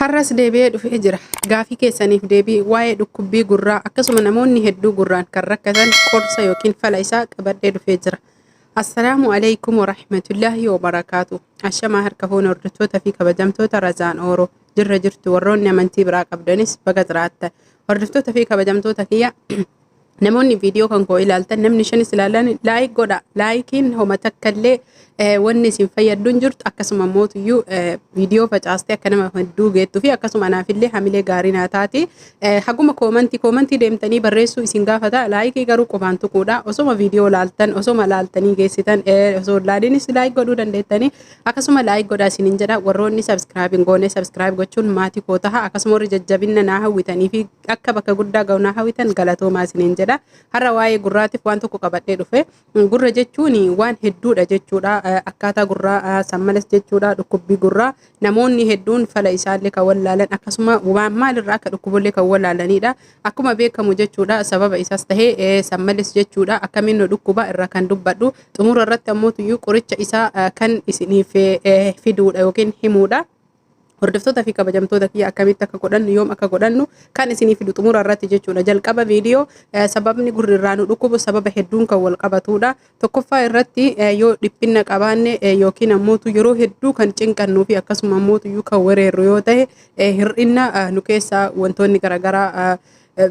Har'as deebi'ee dhufee jira. Gaafii keessaniif deebii waa'ee dhukkubbii gurraa akkasuma namoonni hedduu gurraan kan rakkatan qorsa yookiin fala isaa qabadhee dhufee jira. Assalaamu alaikum warahmatullaahi wabarakaatu. Ashamaa harka fuune hordoftoota fi kabajamtoota Razaan Ooroo jirra jirtu warroonni amantii biraa qabdanis baga jiraattan. Hordoftoota fi kabajamtoota kiyya namoonni viidiyoo kan koo ilaaltan namni shanis ilaalan like godha. Laayikiin homa takka illee wanni isin fayyaddu hin jirtu akkasuma mootuyyuu viidiyoo facaastee akka nama hedduu geettuu fi akkasuma anaafillee hamilee gaarii naa taati. Haguma koomantii koomantii deemtanii barreessuu isin gaafata. Laayikii garuu qofaan tuquudha. Osoma viidiyoo laaltan osoma laaltanii geessitan osoo hin laalinis like godhuu dandeettanii Akkasuma like godhaa isinin jedha warroonni subscribe hin goone subscribe gochuun maatii koo taha akkasuma warri jajjabinna naa hawwitanii fi akka bakka guddaa ga'u naa hawwitan galatoomaa isinin jedha. Har'a waa'ee gurraatiif waan tokko qabadhee dhufe. Gurra jechuun waan hedduudha jechuudha. Akkaataa gurraa sammales jechuudha dhukkubbii gurraa namoonni hedduun fala isaallee kan wallaalan akkasuma waan maalirraa akka dhukkubullee kan wallaalanidha. Akkuma beekamu jechuudha sababa isaas tahee sammales jechuudha akkamiin nu dhukkuba irra kan dubbadhu xumura irratti ammoo tuyyuu qoricha isaa kan isiniif fiduudha yookiin himuudha. Hordoftoota fi kabajamtoota kiyya akkamitti akka godhannu yoom akka godhannu kan isinii fidu xumura irratti jechuudha. Jalqaba viidiyoo sababni gurri irraa nu dhukkubu sababa hedduun kan wal qabatudha. Tokkoffaa irratti yoo dhiphinna qabaanne yookiin ammootu yeroo hedduu kan cinqannuu fi akkasuma ammootu kan wereerru yoo ta'e hir'inna nu keessaa wantoonni garaagaraa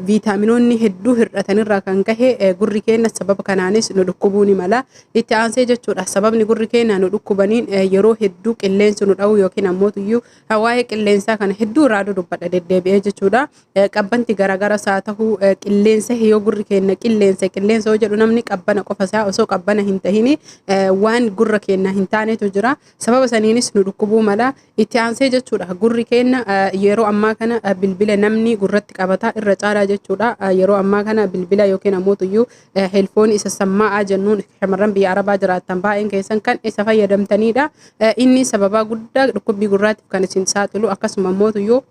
viitaaminoonni hedduu hir'atanirraa kan kahe gurri keenya sababa kanaanis nu dhukkubuu ni mala. Itti aansee jechuudha sababni gurri keenya nu dhukkubaniin yeroo hedduu qilleensi nu dha'u yookiin ammootuyyuu waa'ee qilleensaa kana hedduu irraa dubbadha deddeebi'ee jechuudha. Qabbanti garaagaras haa ta'u qilleensa yoo gurri keenya qilleensa qilleensa yoo jedhu namni qabbana qofa isaa osoo qabbana hin tahini waan gurra keenya hin taanetu jira. Sababa saniinis nu dhukkubuu mala. Itti aansee jechuudha gurri keenya yeroo ammaa kana bilbila namni gurratti qabataa irra caalaa jechuudha. Yeroo ammaa kana bilbila yookiin ammoo tuyyuu heelfoonii isa sammaa'aa jennuun shamarran biyya arabaa jiraattan baay'een keessan kan isa fayyadamtanidha. Inni sababaa guddaa dhukkubbii gurraatiif kan isin saaxilu akkasuma ammoo tuyyuu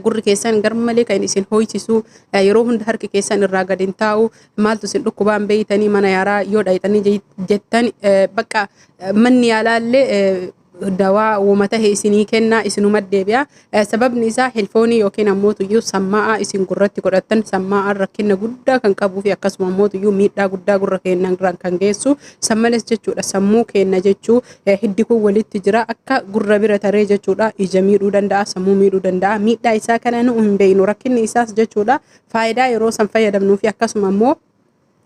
gurri keessan garmalee kan isin hoysisu yeroo hunda harki keessan irraa gad hin taa'u maaltu isin dhukkubaan beeytanii mana yaalaa yoo dhayxanii jettan bakka manni yaalaallee dawaa woma tahe isinii kennaa isinuma deebi'a. Sababni isaa helfoonii yookiin ammoo tuyyuu sammaa'aa isin gurratti godhattan sammaa'aan rakkina guddaa kan qabuu fi akkasuma ammoo tuyyuu miidhaa guddaa gurra keenyarraan kan geessu sammales jechuudha sammuu keenya jechuu Hiddi kun walitti jira akka gurra bira taree jechuudha ija miidhuu danda'a sammuu miidhuu danda'a miidhaa isaa kana nu hin beeknu rakkinni isaas jechuudha faayidaa yeroo san fayyadamnuu fi akkasuma immoo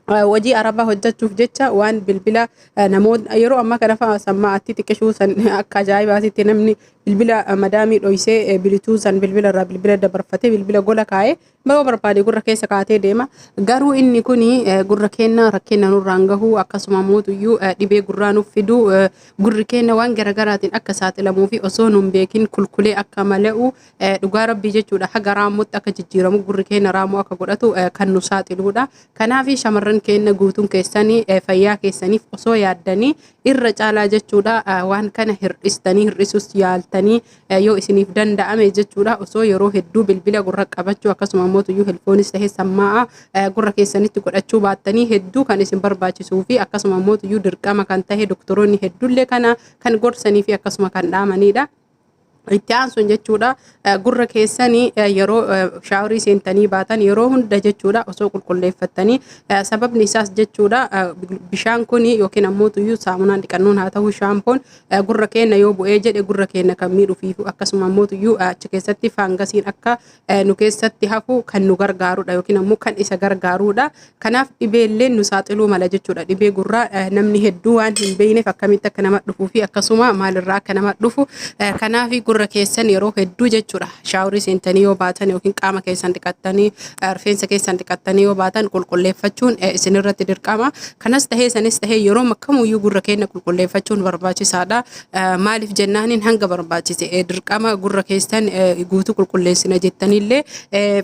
hojii arabaa hojjechuuf jecha waan bilbila namoota yeroo ammaa kana fa'a sammaa'atti xiqqishuu san akka ajaa'ibaatitti namni bilbila madaamii dhoysee bilituu san bilbila irraa bilbila dabarfatee bilbila gola kaa'ee Yeroo barbaade gurra keessa kaatee deema. Garuu inni kun gurra keenya rakkina nurraan gahu akkasuma mootuyyuu dhibee gurraa nuuf fidu gurri keenya waan garaagaraatiin akka saaxilamuu fi osoo nun beekin kulkulee akka mala'u dhugaa rabbii jechuudha haga raammotti akka jijjiiramu gurri keenya raammoo akka godhatu kan nu saaxiluudha. Kanaaf shamarran keenya guutuun keessanii fayyaa keessaniif osoo yaaddanii irra caalaa jechuudha waan kana hir'istanii hir'isuus yaaltanii yoo isiniif danda'ame jechuudha osoo yeroo hedduu bilbila gurra qabachuu akkasuma immoo tuyyuu helfoonis ta'ee sammaa'a gurra keessanitti godhachuu baattanii hedduu kan isin barbaachisuu fi akkasuma immoo tuyyuu dirqama kan ta'e doktoroonni hedduullee kana kan gorsanii fi akkasuma kan dhaamanidha. Itti aansuun jechuudha gurra keessanii yeroo shaaworii seentanii baatan yeroo hunda jechuudha osoo qulqulleeffattanii sababni isaas jechuudha bishaan kun yookiin ammoo tuyyuu saamunaan dhiqannuun haa ta'u shaampoon Gurra keenna yoo bu'ee jedhe gurra keenna kan miidhu fiifu akkasuma ammoo tuyyuu achi keessatti faangasiin akka nu keessatti hafu kan nu gargaarudha yookiin ammoo kan isa gargaarudha. Kanaaf dhibeelleen nu saaxiluu mala jechuudha. Dhibee gurraa namni hedduu waan hin beekneef akkamitti akka nama dhufuu fi akkasuma maalirraa akka nama dhufu kanaaf gurra keessan yeroo hedduu jechuudha. Shaaworii seentanii yoo baatan yookiin qaama keessan dhiqattanii rifeensa keessan dhiqattanii yoo baatan qulqulleeffachuun isinirratti dirqama. Kanas tahee sanis tahee yeroo kamuyyuu gurra keenya qulqulleeffachuun barbaachisaadha. Maaliif jennaaniin hanga barbaachise dirqama gurra keessan guutuu qulqulleessina jettanillee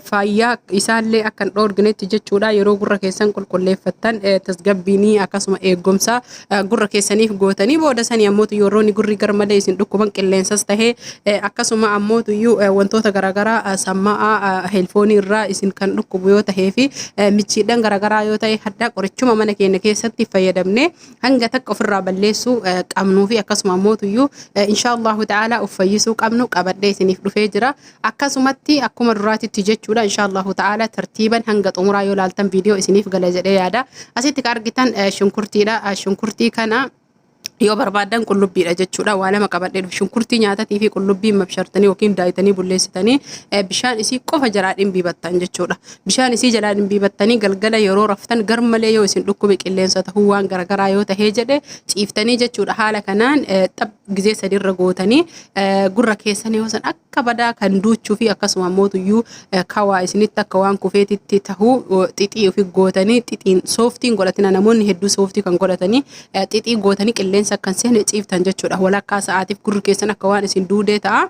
fayyaa isaallee akka hin dhoorginetti jechuudha. Yeroo gurra keessan qulqulleeffattan tasgabbiinii akkasuma eegumsa gurra keessaniif gootanii booda sanii ammoo yeroo gurri garmalee isin dhukkuban qilleensas tahee Akkasuma ammootuyyuu wantoota garaagaraa sammaa'aa heelfoonii irraa isin kan dhukkubu yoo tahee fi michiidhaan garaagaraa yoo ta'e haddaa qorichuma mana keenya keessatti fayyadamnee hanga takka ofirraa balleessuu qabnuu fi akkasuma ammootuyyuu inshaallahu ta'ala of fayyisuu qabnu qabadhee isiniif dhufee jira. Akkasumatti akkuma duraatitti jechuudha inshaallahu ta'ala tartiiban hanga xumuraa yoo laaltan viidiyoo isiniif gala jedhee yaada. Asitti kan argitan shunkurtiidha. Shunkurtii kana yoo barbaadan qullubbiidha jechuudha. Waa lama qabadhee dhufe shunkurtii nyaatatii fi qullubbii mabshartanii yookiin daayitanii bulleessitanii bishaan isii qofa jalaa dhimbiibattan jechuudha. Bishaan isii jalaa dhimbiibattanii galgala yeroo raftan garmalee yoo isin dhukkube qilleensa tahuu waan garagaraa yoo tahee jedhe ciiftanii jechuudha. Haala kanaan xab gizee sadiirra gootanii gurra keessan yoo san akka badaa kan duuchuu fi akkasuma mootuyyuu kawaa isinitti akka waan kufeetitti tahuu xixii ofi gootanii xixiin sooftiin godhatina namoonni hedduu sooftii kan godhatanii xixii gootanii qilleensa akka hin seenne ciiftan jechuudha. Walakkaa sa'aatiif gurri keessan akka waan isin duudee ta'a.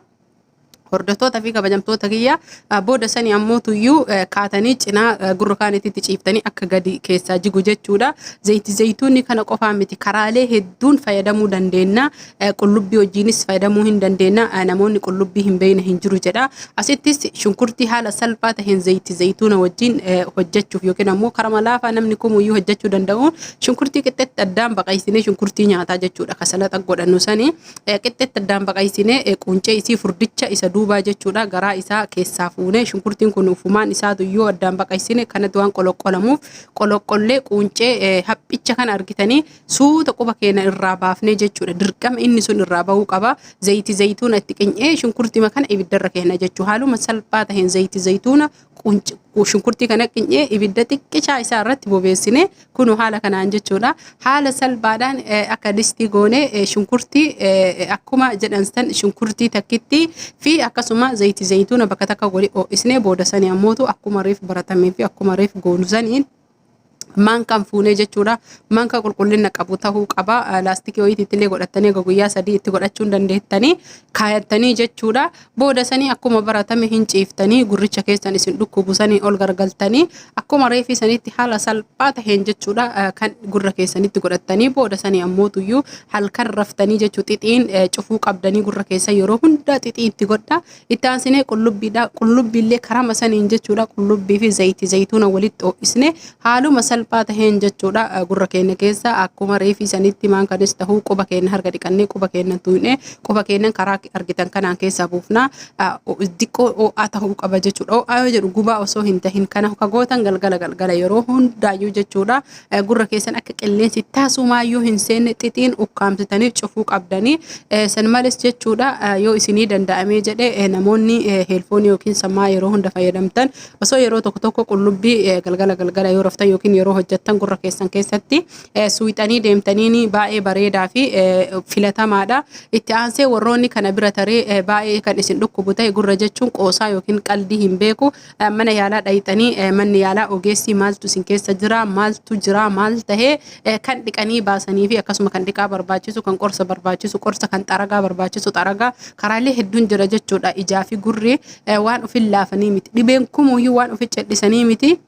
Hordoftoota fi kabajamtoota kiyya booda sani ammoo tuyyuu kaatanii cinaa gurra kaanitti ciiftanii akka gadi keessaa jigu jechuudha. Zayti zayituunni kana qofaa miti karaalee hedduun fayyadamuu dandeenya. Qullubbii wajjiinis fayyadamuu hin dandeenya. Namoonni qullubbii hin beekne hin jiru jedha. Asittis shunkurtii haala salphaa taheen zayti zayituuna wajjiin hojjechuuf yookiin ammoo karama laafaa namni kumuyyuu hojjechuu danda'uun shunkurtii qixxeetti addaan baqaysinee shunkurtii nyaataa jechuudha. Ka salaxa godhannu sani qixxeetti addaan baqaysinee quncee isii furdicha isa duubaa jechuudha. Garaa isaa keessaa fuunee shunkurtiin kun ufumaan isaatu yoo addaan baqaysine kanatti waan qoloqqolamuuf qoloqqollee quncee haphicha kana argitanii suuta quba keenya irraa baafnee jechuudha. Dirqama inni sun irraa bahuu qaba. Zayti zayituuna itti qinyee shunkurtima kana ibiddarra keenya jechuudha. Haaluma salphaa taheen zayti zayituuna shunkurtii kana qinyee ibidda xiqqichaa isaa irratti bobeessine kunu haala kanaan jechuudha. Haala salphaadhaan akka distii goone shunkurtii akkuma jedhan san shunkurtii takkitti fi akkasuma zayti zayituuna bakka takka godhe ho'isnee booda sanii ammootu akkuma reef baratamee fi akkuma reef goonu saniin maankaan fuunee jechuudha. Maankaa qulqullina qabu ta'uu qaba. Laastikii wayiitti illee godhattanii egaa guyyaa 3 itti godhachuu hin dandeettanii kaayattanii jechuudha. Booda sanii akkuma baratame hin ciiftanii gurricha keessan isin dhukkubu sanii ol gargaltanii akkuma reefii sanitti haala salphaa taheen jechuudha kan gurra keessanitti godhattanii booda sanii ammootuyyuu halkan raftanii jechuu xixiin cufuu qabdanii gurra keessan yeroo hundaa xixii itti godha. Itti aansinee qullubbiidha. Qullubbiillee karama saniin jechuudha. Qullubbii fi zayitii zayituuna walitti ho'isne haaluma salphaa taheen jechuudha. Gurra keenya keessa akkuma reefii sanitti maankanis tahuu quba keenya harka dhiqannee quba keenya tuqnee quba keenya karaa argitan kanaan keessaa buufna. Diqqoo ho'aa tahuu qaba jechuudha. Ho'aa yoo jedhu gubaa osoo hin tahin kana ka gootan galgala galgala yeroo hundaayyuu jechuudha. Gurra keessan akka qilleensi tasumaayyuu hin seenne xixiin ukkaamsitanii cufuu qabdanii. San malees jechuudha yoo isinii danda'amee jedhe namoonni heelfoonii yookiin sammaa yeroo hunda fayyadamtan osoo yeroo tokko tokko qullubbii galgala galgala yoo raftan yookiin yeroo hojjettan gurra keessan keessatti suuxanii deemtaniin baay'ee bareedaa fi filatamaadha. Itti aansee warroonni kana bira taree baay'ee kan isin dhukkubu ta'e gurra jechuun qoosaa yookiin qaldii hin beeku. Mana yaalaa dhayxanii manni yaalaa ogeessi maaltu isin keessa jira maaltu jira maal tahee kan dhiqanii baasanii fi akkasuma kan dhiqaa barbaachisu kan qorsa barbaachisu qorsa kan xaragaa barbaachisu xaragaa karaalee hedduun jira jechuudha ijaa fi gurri waan ofin laafanii miti dhibeen kumuyyuu waan ofi callisanii miti.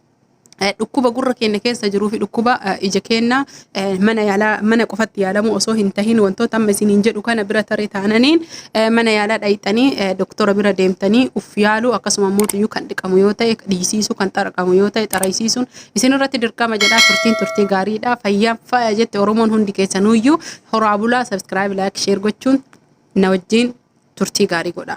Dhukkuba gurra keenya keessa jiruu fi dhukkuba ija keenya mana yaalaa mana qofatti yaalamuu osoo hin tahin wantoota amma isiniin jedhu kana bira taree taananiin mana yaalaa dhayxanii doktora bira deemtanii uf yaaluu akkasuma immoo kan dhiqamu yoo ta'e dhiisiisuu kan xaraqamu yoo ta'e xaraysiisuun isin irratti dirqama jedhaa turtiin turtii gaariidha fayyaan faaya jette Oromoon hundi keessanuyyuu horaa bulaa subscribe like share gochuun na wajjin turtii gaarii godhaa.